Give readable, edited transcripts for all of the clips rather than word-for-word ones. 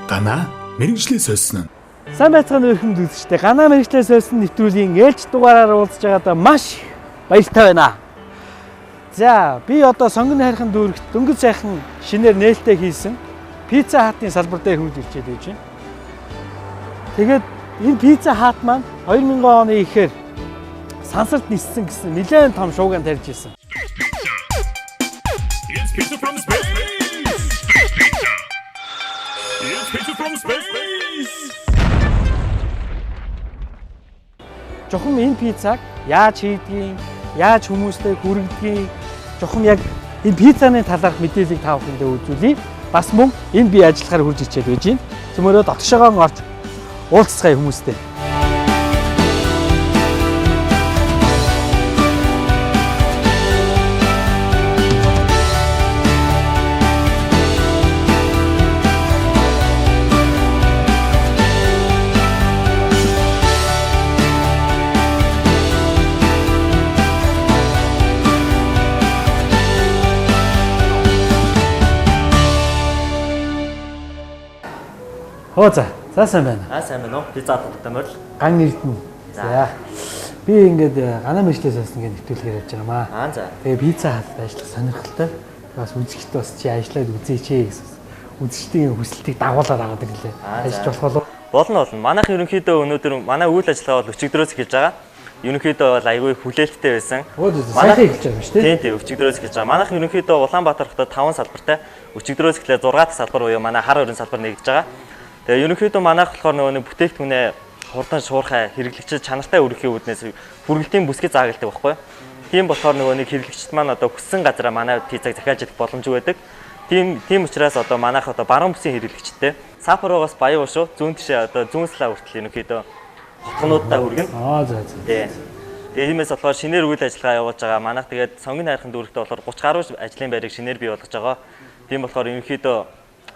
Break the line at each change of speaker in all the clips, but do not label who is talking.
Ганаа мэргэжлээ сольсон.
Сайн байцгаана уу эрхэм үзэгчдээ. Ганаа мэргэжлээ сольсон нэвтрүүлгийн ээлж дугаараар уулзж байгаадаа маш баяртай байна. За, би одоо сонгон хайрхан дүүрэгт дөнгөж сайхан шинээр нээлттэй хийсэн Pizza Hut-ын салбар дээр хурж ирчээд байж байна. Тэгээд энэ Pizza Hut маань 2000 оны ихээр сансарт ниссэн гэсэн нэлээд том шуугиан тарьж ирсэн.
It's pizza from space. Space pizza. It's pizza from space.
Жохом энэ пиццаг яаж хийдгийг, яаж хүмүүстэй хүргэдгийг, жохом яг энэ пиццаны талаарх мэдээллийг та бүхэндээ үзүүлье. Бас мөн энэ би ажиллахаар хурж ичээд байж байна. Цөмөрөө дотгошоогоо орж уулзцгаая хүмүүстэй. Хөө за. За сайн байна.
Аа сайн байна уу? Пицца хаттай морил.
Ган эрдэнэ. За. Би ингээд ганаа мэржлээ сонсон гэж нэвтрүүлгээр явж байгаа маа.
Аа за.
Тэгээ пицца хатад ажиллах сонирхолтой. Бас үзэгчд бас чи ажиллаад үзээч гэсэн. Үзэгчдийн хүсэлтийг дагуулад аваад ирлээ.
Аа, за.
Ажиллаж болох болов.
Болно болно. Манайх ерөнхийдөө өнөөдөр манай үйл ажиллагаа бол өчигдрөөс эхэлж байгаа. Ерөнхийдөө бол айгүй хүлээлттэй байсан.
Өө зөө, сайхан эхэлж байгаа юм шүү дээ.
Тийм тийм, өчигдрөөс эхэлж байгаа. Манайх ерөнхийдөө Улаанбаатар хотод 5 салбартай. Өчигдрөөс эхлээ 6 дахь салбар буюу манай хар өрн салбар нэгдэж байгаа. Тэгээ ерөнхийдөө манайх болохоор нөгөө нэг бүтээгдэхүүнээ хурдан шуурхай хэрэглэгчид чанартай өргөхийн үүднээс хүргэлтийн бүсгүй заагалдаг байхгүй юу? Тийм болохоор нөгөө нэг хэрэглэгчид маань одоо хүссэн газараа манай пиццаг захиалж идэх боломжтой байдаг. Тийм учраас одоо манайх одоо баруун бүсийн хэрэглэгчдтэй Саппорогоос Баян уушуу зүүн тишээ одоо зүүн слаа хүртэл ерөнхийдөө хотгонуудаа хүргэнэ.
Аа за за.
Тий. Тэгээ тиймээс болохоор шинээр үйл ажиллагаа явуулж байгаа. Манайх тэгээд сонгон хайрхан дүүрэгтээ болохоор 30 гаруй ажлын байрыг шинээр бий болгож байгаа. Тийм болохоор ерөнхийдөө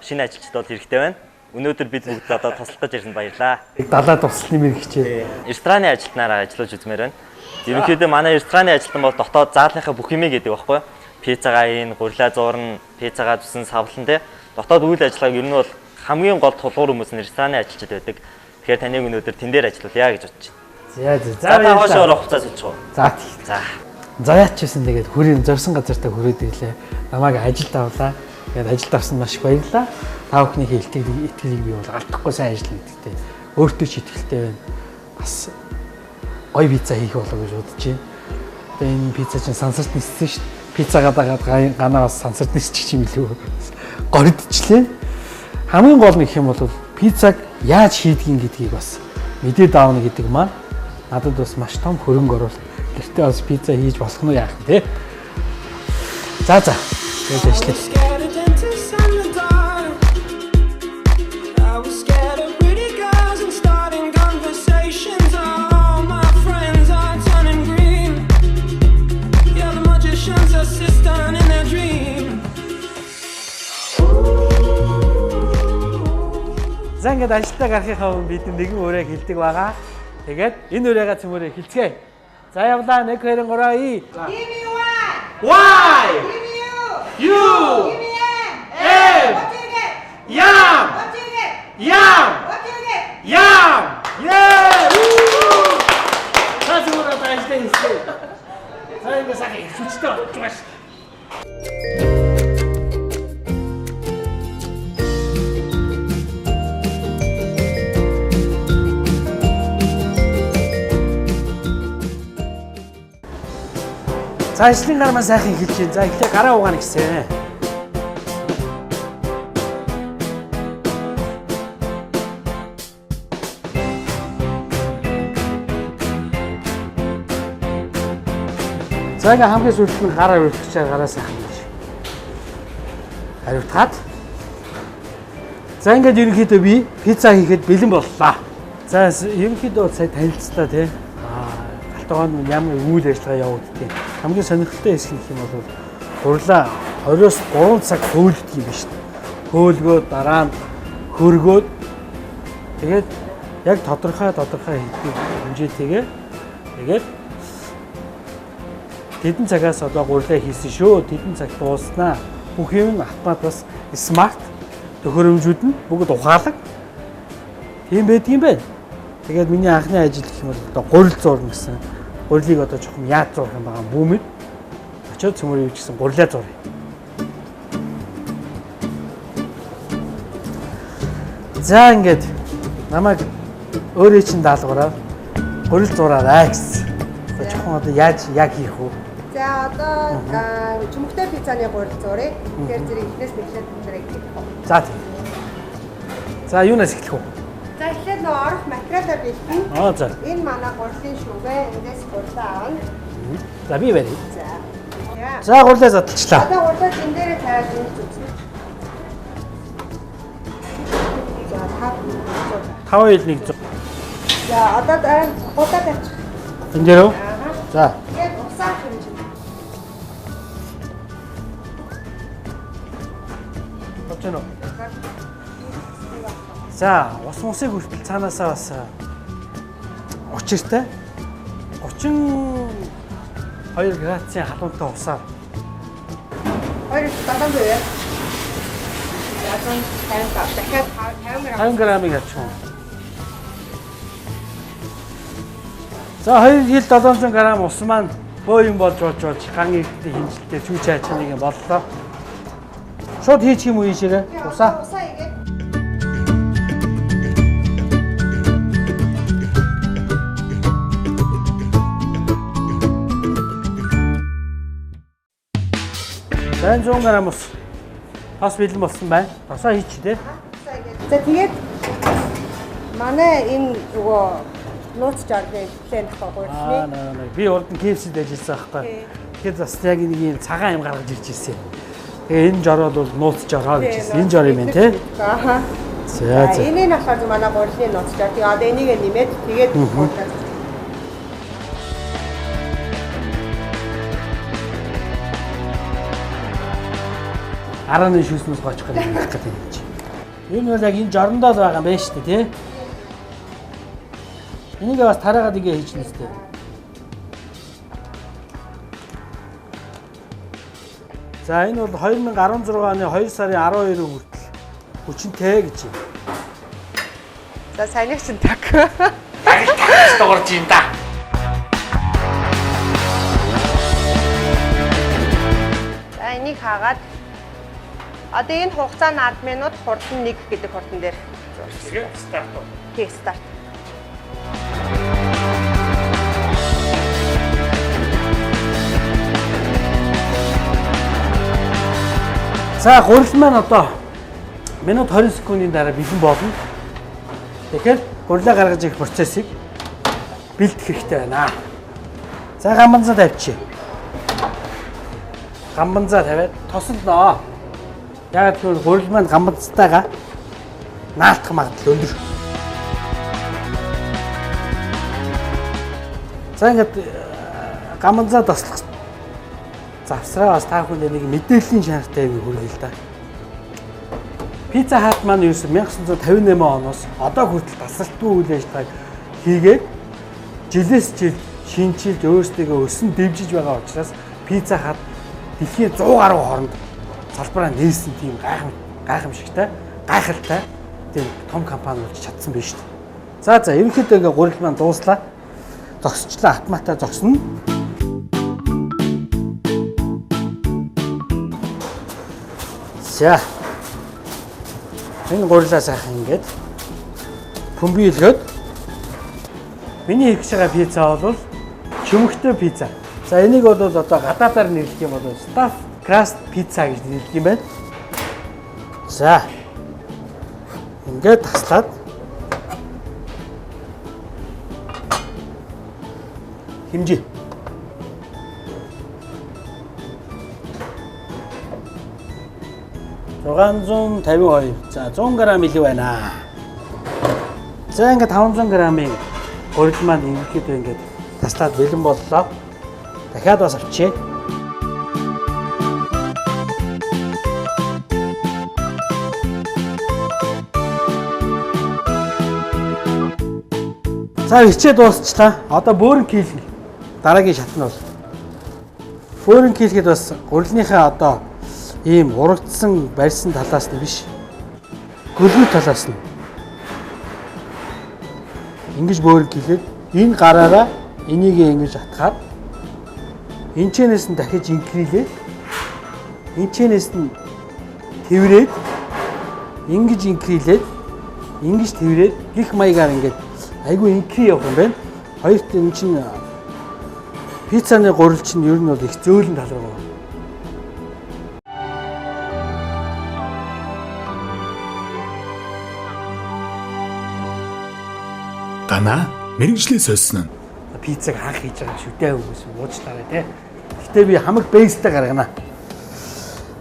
шинэ ажилчид бол хэрэгтэй байна. Өнөөдөр бид бүгд одоо туслах гэж ирсэнд баярлалаа.
Яг далаа туслах нэмэр хичээл.
Рестораны ажилтнаараа ажиллаж үзмээр байна. Ерөнхийдөө манай рестораны ажилтан бол дотоод заалынхаа бүх юмыг гэдэг байхгүй юу? Пиццагаа ийн, гурилаа зуурна, пиццагаа зүсэн савлан тий. Дотоод үйл ажиллагааг ер нь бол хамгийн гол тулгуур хүмүүс нь рестораны ажилчид байдаг. Тэгэхээр таныг өнөөдөр тэн дээр ажиллуулъя гэж бодож байна.
За за.
За та
баярлалаа.
хоошоо орох хугацаа сольчих уу?
За тий.
За.
За яач гэсэн тэгээд хүрийн зорсон газартаа хүрээд ирлээ. Намайг ажилд авлаа. Тэгээд ажилд авсан маш их баярлалаа. Та бүхнийхээ итгэлийг би бол алдахгүй сайн ажиллана гэдэгтээ өөртөө ч итгэлтэй байна. Бас гоё пицца хийх болоо гэж бодож байна. Тэгээд энэ пицца чинь сансарт ниссэн шүү дээ. Пиццагаа дагаад ганаа бас сансарт нисчих юм билүү. Горидчлээ. Хамгийн гол нь гэх юм бол пиццаг яаж хийдгийг гэдгийг бас мэдээд аавна гэдэг маань надад бас маш том хөрөнгө оруулалт. Гэртээ бас пицца хийж болох нь яах вэ те? За за. Тэгээд ажиллая.
Scared of dentists and the dark. I was scared of pretty girls and starting conversations. All my friends are turning green. Yeah, the magician's assistant in their dream.
За ингээд ажилдаа гарахынхаа өмнө бид нэгэн өрөө хилдэг байгаа. Тэгээд энэ өрөөгээ цөмөрөө хилцгээе. За явлаа 1 2 3 и.
Give me Y.
Y
Give me U.
U
Give me M.
M.
What do you get?
Yam
What do you get?
Yam
What do you get?
Yam. Yeah. За цөмөрөө одоо ажилдаа хийлцгээе. За ингээд сайхан их хүчтэй болж байгаа шүү. За ажлын гар маань сайхан эхэлж байна. За эхлээ гараа угаана гэсэн. За ингээ хамгийн сүүлд нь гараа өргөчээр гараа сайхан гэж. Хариуцгаад. За ингээд ерөнхийдөө би пицца хийхэд бэлэн боллоо. За ерөнхийдөө сая танилцлаа тий. Аа галтгоонд ямар үйл ажиллагаа явагддгийг. Хамгийн сонирхолтой хэсэг гэх юм бол гурлаа 23 цаг хөөлдөг юм биш үү? Хөөлгөөд дараа нь хөргөөд тэгээд яг тодорхой хэдийн хэмжээтэйгээ тэгээд тэдэн цагаас одоо гурлаа хийсэн шүү. Тэдэн цаг дууснаа. Бүх юм нь автомат бас смарт. Төхөөрөмжүүд нь бүгд ухаалаг. Тийм байдгийн байна. Тэгээд миний анхны ажил гэх юм бол одоо гурил зурна гэсэн. Гурилыг одоо жоохон яаж зурх юм байгаа бүүмэд. Очоод цөмөр юу гэсэн гурилаа зуръя. За ингээд намайг өөрөө чинь даалгавраар гурил зураарай гэсэн. Одоо жоохон одоо яаж яг хийх вэ?
За одоо чөмөхтэй пиццаны гурил зуръя. Тэгэхээр зэрэг эхнээс нэглээд зэрэг хийх.
За тийм. За юунаас эхлэх вэ?
За эхлээд нөө орох материалаар бэлтэнэ.
Аа за.
Энэ манай гурилын шүгэ, эндээс гурлаа авна.
За би барья.
За.
За гурлаа задлчлаа.
Одоо гурлаа зэн дээрээ тавиад ингэж үзнэ. За
5 100.
За одоо гурлаа тавьчих.
Энэ дээр үү? За.
Тэгээд усаар хэмжинэ.
Болж байна уу? За, ус мусыг хүртэл цаанаасаа бас учиртай. 32 градусын халуунтай усаар
2.7 буюу. За 155. Дахиад 50 г.
50 грамыг авчих юм. За 2 хил 700 г ус маань бөө юм болж болж болж ган эрдэнэ хинжилтээр чүү чаачныг юм боллоо. Шууд хийчих юм уу ийшээрээ? Усаа.
Усаа игээд.
За 100 г ус. Тос бэлэн болсон байна. Тосоо хийчих дээ.
За тэгээд манай энэ нөгөө нууц жорны план тохоо гурилны.
Аа би урд нь KFC-д ажилласан байхгүй. Тэгэхээр бас яг нэг юм цагаан юм гаргаж ирж ирсэн. Тэгээ энэ жороо бол нууц жороо гэж ирсэн. Энэ жор юм байна тий.
Ааха.
За за.
Энэ нь болохоор манай гурилны нууц жор. Тэгээ одоо энийг нэмээд тэгээд гурлаа.
Арааны шүүснээс гочих гэдэг юм гэдэг юм чи. Энэ бол яг энэ жорондоо л байгаа юм байна шүү дээ тий. Энийг бас тараагаад ингээ хийж нэстэ. За энэ бол 2016 оны 2 сарын 12-нд хүртэл хүчинтэй гэж юм.
За саяных чинь так.
Дуурж юм да.
За энийг хаагаад одоо энэ хугацаа нь 10 минут, хурд нь 1 гэдэг хурдан дээр.
Тэгээд старт.
Тий, старт.
За гурил маань одоо минут 20 секундын дараа бэлэн болно. Тэгэхээр гурилаа гаргаж ирэх процессыг бэлдэх хэрэгтэй байна. За гамбанзаа тавьчих. Гамбанзаа тавиад тосолноо. Яг гэвэл гурил маань гамбанцтайгаа наалтах магадлал өндөр. За ингээд гамбанзаа тослох завсраа бас та бүхэнд нэг мэдээллийн чанартай юм хүргэе л да. Pizza Hut маань ерөөсөө 1958 оноос одоо хүртэл тасралтгүй үйл ажиллагааг хийгээд жилээс жил шинчилж өөрсдийгөө өсөн дэвжиж байгаа учраас Pizza Hut дэлхийн 100 гаруй хооронд салбараа нээсэн тийм гайхамшигтай, гайхалтай тийм том компани болж чадсан байж шүү дээ. За за ерөнхийдөө ингээ гурил маань дууслаа. Зогсчлаа, автоматаа зогсно. За. Энэ гурилаа сайхан ингээд пүмбийлгөөд миний хийх гэж байгаа пицца бол чөмөхтэй пицца. За энийг бол одоо гадаадаар нэрлэх юм бол stuffed crust pizza гэж нэрлэх юм байна. За. Ингээд таслаад хэмжээ. $652. За 100 г илүү байна. За ингээд 500 г-ын гурил маань ерөнхийдөө ингээд таслаад бэлэн боллоо. Дахиад бас авчээ. За хичээ дуусчлаа. Одоо бөөрн хийлнэ. Дараагийн шат нь бол бөөрн хийлгэд бас гурилныхаа одоо ийм урагдсан барьсан талаас нь биш. Хөлгөө талаас нь ингэж бөөрөнхийлээд энэ гараараа энийг ингэж атгаад энчэнээс нь дахиж инкрилээд энчэнээс нь тэврээд ингэж инкрилээд ингэж тэврээд гих маягаар ингээд айгүй инкри явах юм байна. Хоёрт энэ чинь пиццаны гурил чинь ер нь бол их зөөлөн тал руу.
Дана мэргэжлээ сольсон нь.
Пиццаг анх хийж байгаа шүү дээ хүмүүс уучлаарай те. Гэтэ би хамаг бейстэй гаргана.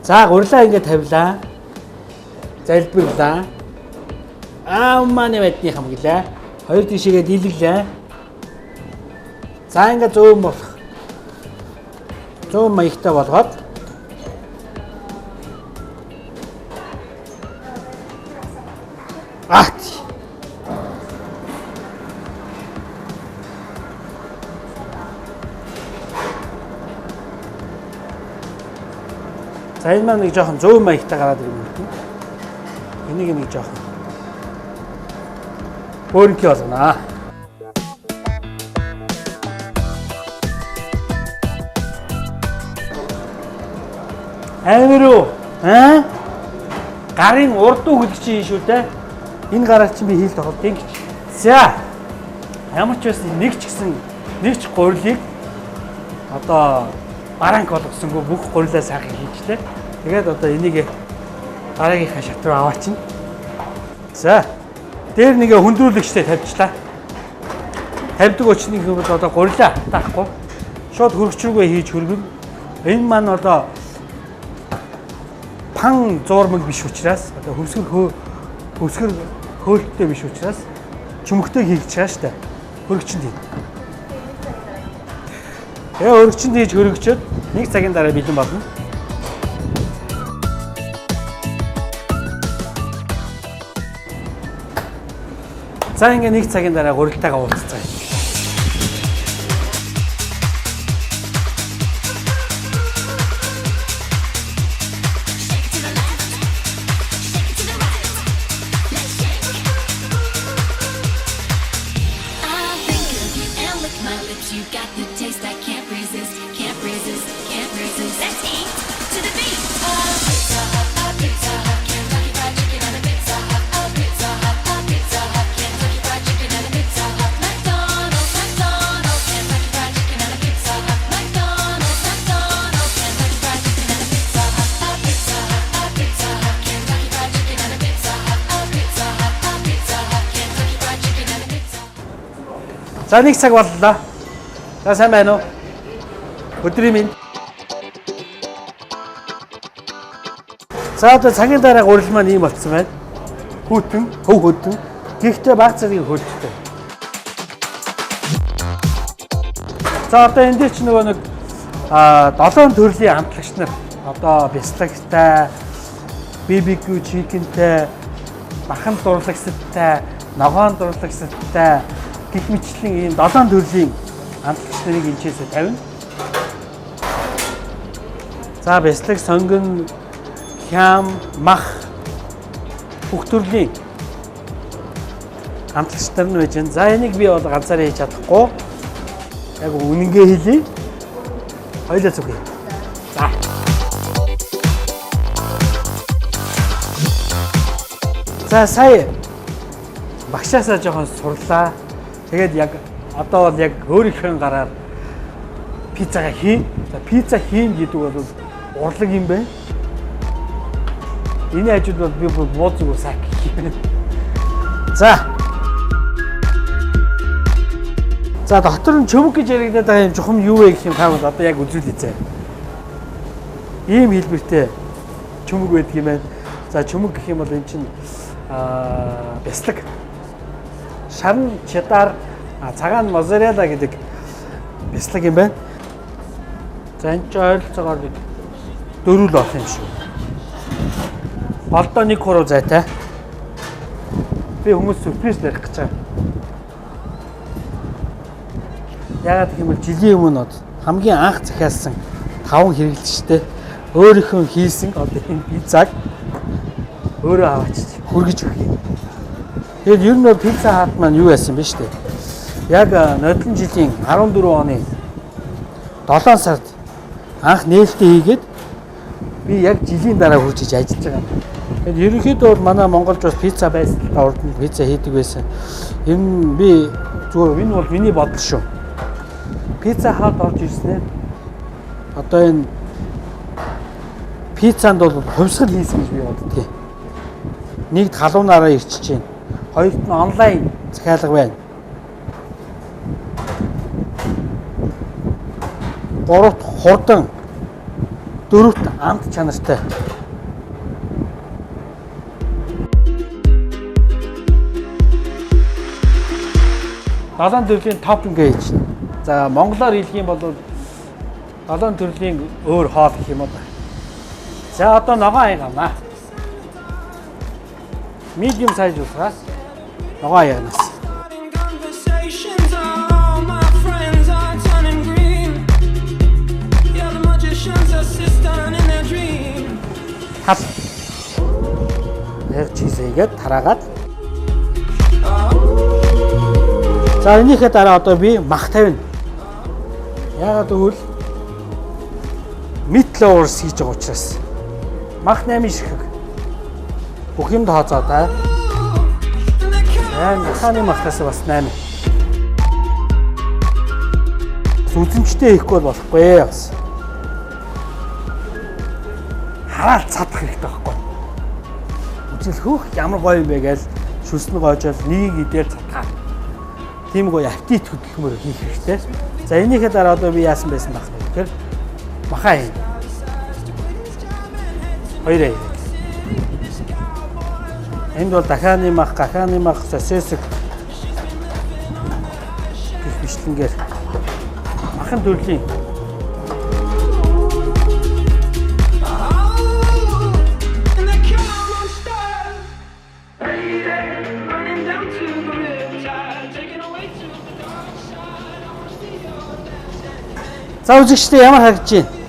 За гурилаа ингээд тавилаа. Залбирлаа. Аа манай мэдний хамглаа. Хоёр тишээгээ дийлгэлээ. За ингээд зөөн болох. Зөөн маягтай болгоод аа. За энэ маань нэг жоохон зөөн маягтай гараад ирэх юм. Энийг нэг жоохон бөөрөнхий болгоно. Амар уу? Аа? Гарын урдуу хөлгч юм шүү дээ. Энэ гараар чинь би хийл тоглолт ингэж. За. Ямар ч байсан нэг ч гэсэн нэг ч гурилыг одоо баранг болгосонгүй бүх гурилаа сайхан хийжлээ. Тэгээд одоо энийг дараагийнхаа шат руу аваачин. За. Дээр нэг хүндрүүлэгчтэй тавьчлаа. Тавьдаг очны юм бол одоо гурилаа таахгүй. Шууд хөргөч рүүгээ хийж хөргөн. Энэ маань одоо пан зуурмаг биш учраас одоо хөвсгөр хөөлттэй биш учраас чөмөхтэй хийж байгаа штэ. Хөргөчөнд хий. Тэгээ хөргөчөнд хийж хөргөчөөд нэг цагийн дараа бэлэн болно. За ингээ нэг цагийн дараа гурилтайгаа уулзцгаая.
I think of you and lick my lips. You got the taste I can't resist, can't resist, can't resist. Let's eat to the beat. A Pizza Hut, a Pizza Hut, Kentucky Fried Chicken and a Pizza Hut, a Pizza Hut, a Pizza Hut, Kentucky Fried Chicken and a Pizza Hut, McDonald's, McDonald's, Kentucky Fried Chicken and a Pizza Hut, McDonald's, McDonald's, Kentucky Fried Chicken and a Pizza Hut, a Pizza Hut, a Pizza Hut, Kentucky Fried Chicken and a Pizza Hut, a Pizza Hut, a Pizza Hut, Kentucky Fried Chicken and a Pizza Hut.
За нэг цаг боллоо. За сайн байна уу? Өдрийн минь. За одоо цагийн дараа гурил маань ийм болцсон байна. Хүйтэн, хөв хөдөн. Гэхдээ баг зэргийн хөлттэй. За одоо энэ дээр чи нөгөө нэг 7 төрлийн амтлагч нар одоо бяслагтай, BBQ chickenтэй, махан дурлагсадтай, ногоон дурлагсадтай гэх мэтчлэн ийм 7 төрлийн амтлагч нарыг энэчээсээ тавина. За бяцлаг, сонгон, хям, мах бүх төрлийн амтлагч нар нь байж байна. За энийг би бол ганцаараа хийж чадахгүй. Яг үнэнгээ хэлье. Хоёлаа зүгье. За. За сая багшаасаа жоохон сурлаа. Тэгээд яг одоо бол яг өөрийнхөө гараар пиццагаа хийн. За пицца хийн гэдэг бол урлаг юм байна. Энэ хажууд бол би бүр бууз зүгөө сак гэх юм. За. За дотор нь чөмөг гэж яригадаад байгаа юм чухам юу вэ гэх юм та бол одоо яг үзүүлье зэ. Ийм хэлбэртэй чөмөг байдаг юм байна. За чөмөг гэх юм бол эн чинь бяцлаг. Шарн чедар, цагаан моцарелла гэдэг бяцлаг юм байна. За энэ ч ойролцоогоор нэг 4 л болох юм шүү. Голдоо 1 3 зайтай. Би хүмүүс сюрприз барих гэж байгаа. Яагаад гэх юм бол жилийн өмнө хамгийн анх захиалсан 5 хэрэглэгчтэй өөрийнхөө хийсэн одоо энэ пиццаг өөрөө аваачиж. хүргэж өгье. Тэгээд ер нь бол Pizza Hut маань юу яасан бэ штэ. Яг нодон жилийн 14 оны 7 сард анх нээлтээ хийгээд би яг жилийн дараа хурж иж ажиллаж байгаа юм. Тэгээд ерөнхийдөө бол манай монголч бас пицца байсан л та урд нь пицца хийдэг байсан. Ер нь би зүгээр энэ бол миний бодол шүү. Pizza Hut орж ирснээр одоо энэ пиццанд бол хувьсгал хийсэн гэж би боддгийг. Нэгд халуунаараа ирчихэж байна. Хоёрт нь онлайн захиалга байна. Гуравт хурдан, дөрөвт амт чанартай. Долоон төрлийн топпинг гэж. За монголоор хэлэх юм бол долоон төрлийн өөр хоол гэх юм уу. За одоо ногоон аяг авнаа. Medium size учраас ногоон аягнаас.
Starting conversations, all my friends are turning green. Yeah, the magician's assistant in their dream.
Тал. Яг cheese хийгээд тараагаад. За энийхээ дараа одоо би мах тавина. Яагаад гэвэл meat lovers хийж байгаа учраас мах 8 ширхэг. Бүх юм тооцоо та.
And they can't
За маханы махаас бас 8. Үзэмжтэй хийхгүй бол болохгүй бас. Хараал цадах хэрэгтэй байхгүй. Үзэл хөөх ямар гоё юм бэ гээл шүлсэн гоожол нэг идэл цадхаа. Тийм гоё аппетит хөдөлгөмөр хийх хэрэгтэй. За энийхээ дараа одоо би яасан байсан байх вэ гэхээр махаа хийн. Хоёр аяг. Энд бол дахианы мах, гахааны мах, сосиск гэх мэтлэнгээр махан төрлийн
Oh, and they can't stop. Running down to the riptide, taken away to the dark side. I wanna see your dance.
За үзэгчдээ ямар харагдаж байна?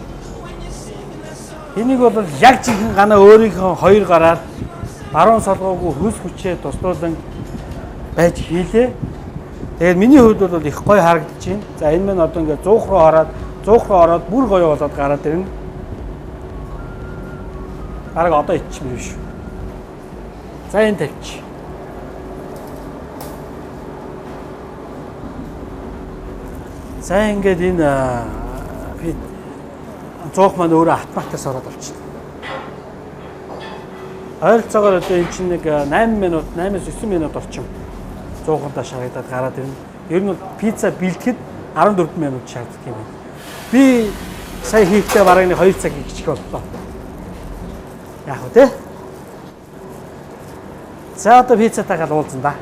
Энийг бол яг жинхэнэ гана өөрийнхөө хоёр гараар баруун солгоогүй хөлс хүчээ туслуулан байж хийлээ. Тэгээд миний хувьд бол их гоё харагдаж байна. За энэ мань одоо ингээд 100 руу хараад 100 руу ороод бүр гоё болоод гараад ирнэ. Гараг одоо ичмэр биш. За энэ тавьчих. За ингээд энэ би зуух маань өөрөө автоматаас ороод авчихна. Ойролцоогоор одоо энэ чинь нэг 8 минут, 8-9 минут орчим зуухандаа шарагдаад гараад ирнэ. Ер нь бол пицца бэлтгэхэд 14 минут шаарддаг юм байна. Би сая хийхдээ бараг нэг 2 цаг хийчих боллоо. Яг уу те? За одоо пиццатайгаа уулзна да.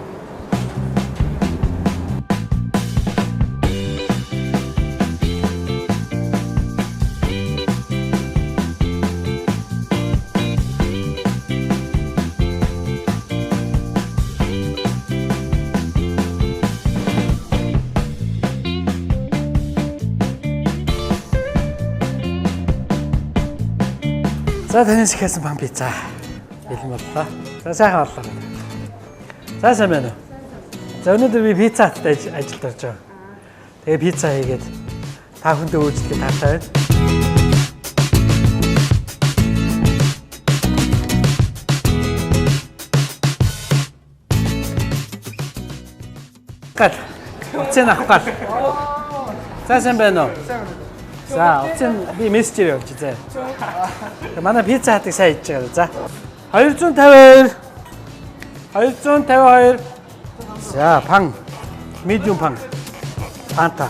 За танаас ихсэн пан пицца. Бэлэн боллоо. За сайхан боллоо. За сайн байна уу? За өнөөдөр би пицца хатад ажилд орж байгаа. Тэгээ пицца хийгээд та хүндээ үйлчлэхэд таатай байна. Гал. Утсыг авах гал. За сайн байна уу? За утсыг би мессежээр явуулчих заа. Тэгээ манай пицца хатыг сайн хийж байгаа. За. 252 252. За, пан. Medium пан. Фанта.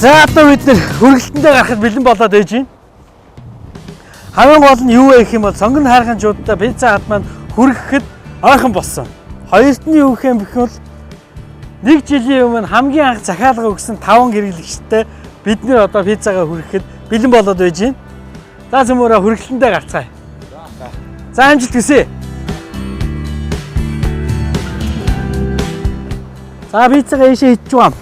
За одоо бид нэр хүргэлтэндээ гарахад бэлэн болоод байж байна. Хамгийн гол нь юу вэ гэх юм бол сонгон хайрханчуудтай пицца хат маань хүргэхэд ойхон болсон. Хоёрт нь юу гэх юм бэ бол нэг жилийн өмнө хамгийн анх захиалга өгсөн 5 хэрэглэгчтэй бид нэр одоо пиццагаа хүргэхэд бэлэн болоод байж байна. За цөмөөрөө хүргэлтэндээ гарцгаая. За амжилт хүсье. За пиццагаа ийшээ идчих вам.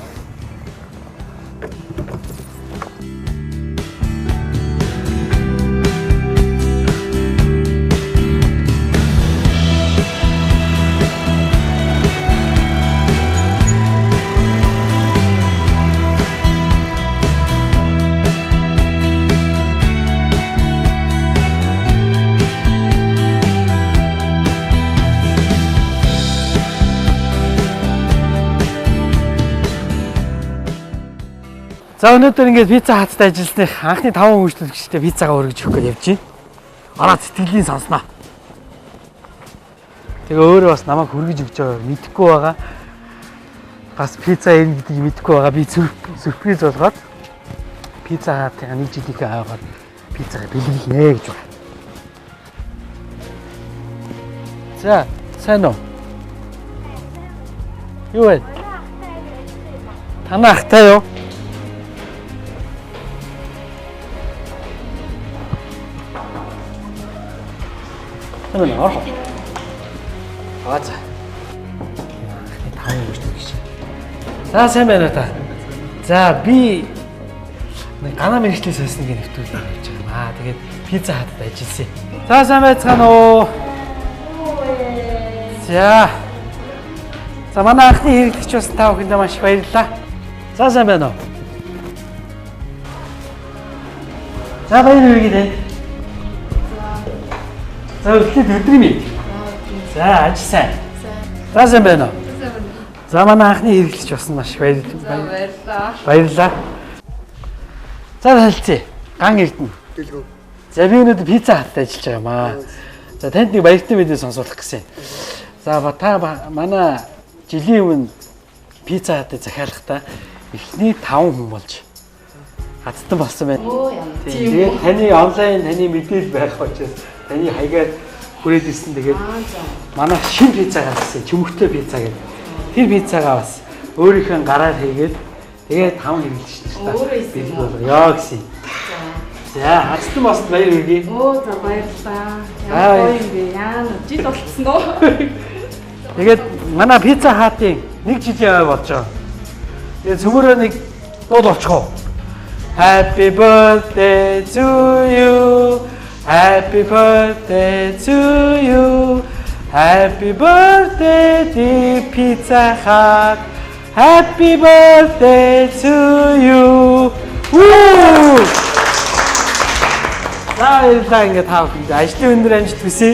За өнөөдөр ингээд пицца хатад ажилласных анхны 5 үйлчлэгчтэй пиццагаа өргөж өгөх гэж явж байна. Ороод сэтгэлийн сонсноо. Тэгээ өөрөө бас намайг хөргөж өгч байгааг мэдэхгүй байгаа. Бас пицца ирнэ гэдгийг мэдэхгүй байгаа. Би сюрприз болгоод пицца хатын нэг жилийнхээ хаагаар пиццагаа бэлгэлнэ гэж байна. За, сайн уу? Юу вэ? Танаа ахтай юу? Тэмээ орох. Аа за. Анхны 5 үйлчлэгч. За сайн байна уу та? За би нэг ганаа мэргэжлийн сосны нэвтрүүлэг явж байгаа юм аа. Тэгээд пицца хатад ажилласан. За сайн байцгаана уу? За. За манай анхны хэрэглэгч болсон та бүхэндээ маш их баярлалаа. За сайн байна уу? За баяр хүргэе танд. За өглөөд өдрийн мэнд. За ажил сайн. За сайн байна уу? За манай анхны хэрэглэгч болсон маш их баярлалаа. Баярлалаа. За танилцъя. Ган Эрдэнэ.
Дэлгүү.
За би өнөөдөр пицца хатад ажиллаж байгаа юм аа. За танд нэг баяртай мэдээ сонсуулах гэсэн. За та манай жилийн өмнө пицца хатад захиалгахдаа эхний 5 хүн болж хатдан болсон байна. Тэгээд таны онлайн таны мэдээлэл байх учраас таны хаягаар хүрээд ирсэн. Тэгээд манай шинэ пицца гаргасан. Чөмөхтэй пицца гэдэг. Тэр пиццагаа бас өөрийнхөө гараар хийгээд тэгээд 5 хэрэглэгч нартай бэлэг болгоё гэсэн. За хатдан бас баяр хүргэе.
Оо за баярлалаа.
Аа,
Ямар гоё юм бэ? Яа, жил болчихсон дөө.
Тэгээд манай пицца хатын нэг жилийн ой болж байгаа. Тэгээд цөмөрөө нэг дууд болчих уу? Happy birthday to you. Happy birthday to you. Happy birthday dear Pizza Hut. Happy birthday to you. Woo! За баярлалаа ингээд та бүхэнд ажлын өндөр амжилт хүсье.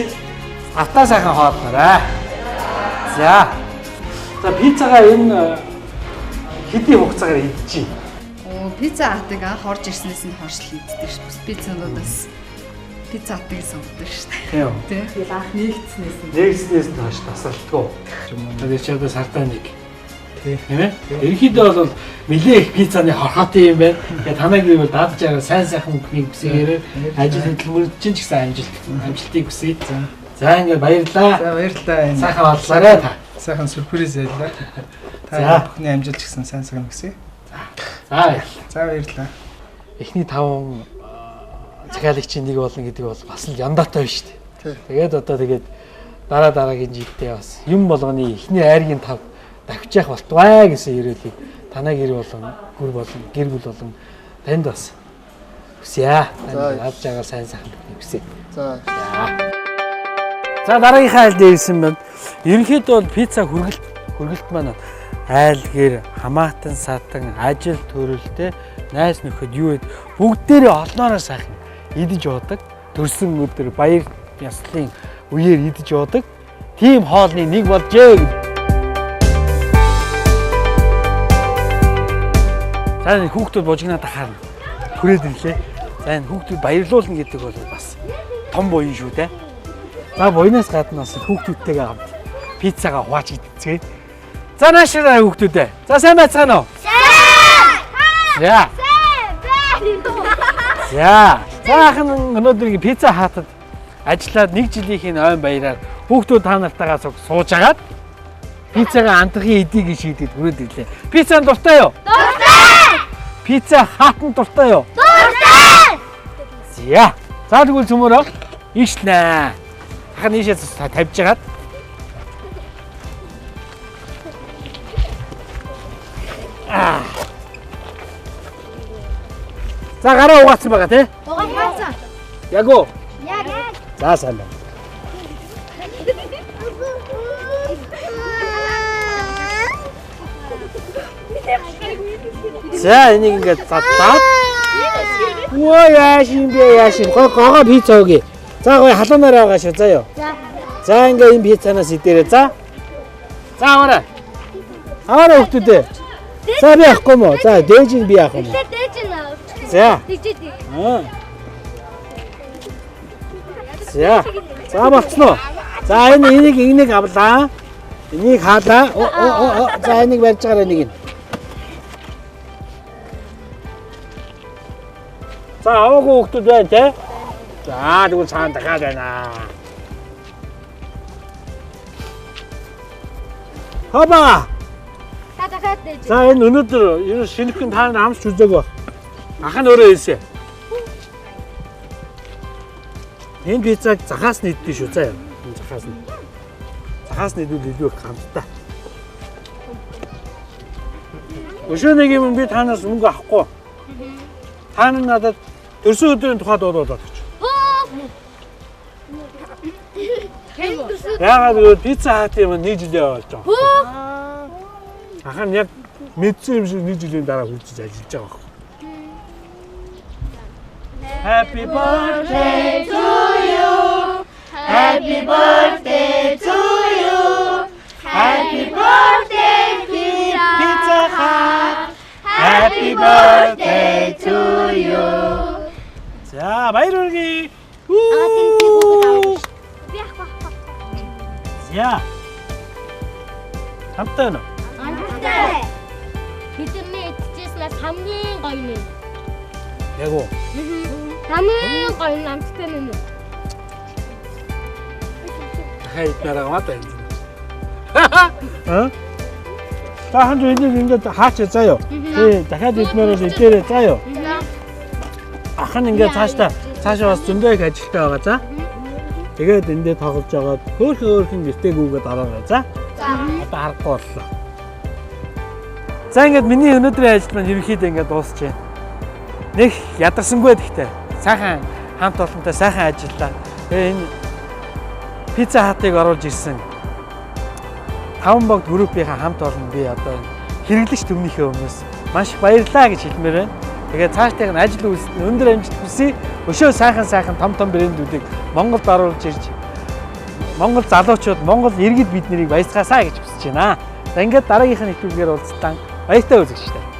Автаа сайхан хоолноорой. За. За пиццагаа энэ хэдийн хугацаагаар идчихье.
Оо, пицца хатыг анх орж ирснээс нь хойш л иддэг ш. Бус пиццануудаас пицца хатыг сонгодог ш.
Тийм үү?
Тэ. Тэгэл анх нэгдснээс нь.
Нэгснээс нь хойш тасралтгүй. Тэгээд чи одоо сартаа нэг. Тийм ээ? Ерөнхийдөө бол нэлээ их пиццаны хорхоотой юм байна. Тэгээ танайг би бол дадж байгаа сайн сайхан бүхнийг хүсээрээ ажил хөдөлмөрөд чинь ч гэсэн амжилтыг хүсье. За ингээд баярлалаа.
За баярлалаа. Энэ
Сайхан боллоорой та.
сайхан сюрприз байлаа.
За.
Та бүхний амжилт ч гэсэн сайн сайхан хүсье.
За баярлалаа.
За баярлалаа.
Эхний 5 захиалагчийн нэг болно гэдэг бол бас л яндаатай биш үү? Тэгээд одоо тэгээд дараа дараагийн жилдээ бас юм болгоны эхний айргийн 5 давхиж явах болтугай гэсэн ерөөлийг танай гэр болон гүр болон гэр бүл болон танд бас хүсье. Танд авч байгаа сайн сайхан бүхнийг хүсье.
За.
За дараагийнхаа айлд ирсэн байна. Ерөнхийдөө бол пицца хөргөлт маань айл гэр хамаатан сатан ажил төрөлтэй найз нөхөд юу гэд бүгдээрээ олноороо сайхан идэж уудаг. Төрсөн өдөр баяр ёслолын үеэр идэж уудаг. Тийм хоолны нэг болжээ гэж. За энэ хүүхдүүд бужигнаад ахаар хүрээд ирлээ. За энэ хүүхдүүд баярлуулна гэдэг бол бас том буян шүү дээ. За буянаас гадна бас хүүхдүүдтэйгээ хамт пиццагаа хувааж идцгээе. За наашаа хүүхдүүдээ. За сайн байцгаана уу? Сайн. За. За. За ахын өнөөдөр ингэ пицца хаатад ажиллаад нэг жилийнх нь ойн баяраар хүүхдүүд та нартайгаа сууж агаад пиццагаа амтрахын эдийг шийдээд хүрээд ирлээ. Пицца нь дуртай юу? Дуртай. Пицца хаат нь дуртай юу? Дуртай. За. За тэгвэл цөмөрөө ийшлээ. Ах нь ийшээ тавьж хагаад. За гараа угаацсан байгаа тий?
Угаацсан.
Яг уу?
Яг.
За сайн байна. За энийг ингээд задлаад. Өө яаш юм бэ яаш юм. Гой гогоо пицца өгье. За гой халуунаар байгаа шүү заа юу. За ингээ энэ пиццанаас идээрэй за. За аваарай. Аваарай хүүхдүүдээ. За би авахгүй мó. За дээж нь би авах юм.
Дээж нь.
За.
Дижээ.
Аа. За. За болцсон уу? За энэ энийг энийг авлаа. Энийг хаалаа. Оо. За энийг барьж байгаарай нэг нь. За аваагүй хүүхдүүд байна те. За тэгвэл цаана дахиад байна. Хоба.
Та дахиад дээж.
За энэ өнөөдөр ер нь шинэхэн та нар амсч үзээгүй. Ах нь өөрөө хэлсэн. Энэ пиццаг захаас нь иддэг шүү заа. Энэ захаас нь. Захаас нь идвэл илүү их хамттай. Өшөө нэг юм би танаас мөнгө авахгүй. Та нар надад төрсөн өдрийн тухай дуудуулаад гэж. Яагаад гэвэл пицца хат юм нэг жилийн болж байгаа. Ах нь яг мэдсэн юм шиг нэг жилийн дараа хүрч ажиллаж байгаа байхгүй. Happy birthday to you. Happy birthday to you. Happy birthday Pizza Hut. Happy birthday to you. За баяр хүргэе.
Би авах.
За. Хамтаа нөө.
Амттай. Бидний идчихснээс хамгийн гоё нь.
Яг уу.
Хамгийн гоё нь амттай нь.
Дахиад идмээр байгаа маа энэ. Аа? Та ханд энийг ингээд хаач заа юу. Тий, дахиад идмээр бол идээрэй заа юу. Ах нь ингээд цаашдаа цаашаа бас зөндөө их ажилтай байгаа за. Тэгээд эндээ тоглож байгаад хөөхөн хөөхөн гэртээ гүгээд ороорой за.
За.
Одоо харахгүй боллоо. За ингээд миний өнөөдрийн ажил маань ерөнхийдөө ингээд дуусч байна. Нэг ядарсангүй гэхдээ сайхан хамт олонтой сайхан ажиллаа. Тэгээ энэ Пицца хатыг оруулж ирсэн 5 богд группийнхаа хамт олон би одоо энэ хэрэглэгч түмнийхээ өмнөөс маш их баярлалаа гэж хэлмээр байна. Тэгээд цаашдынх нь ажил үйлсэд нь өндөр амжилт хүсье. Өшөө сайхан сайхан том том брэндүүдийг Монголд оруулж ирж Монгол залуучууд, Монгол иргэд бид нарыг баясгаасаа гэж хүсэж байна. За ингээд дараагийнх нь нэвтрүүлгээр уулзтан баяртай үзэгчтэй.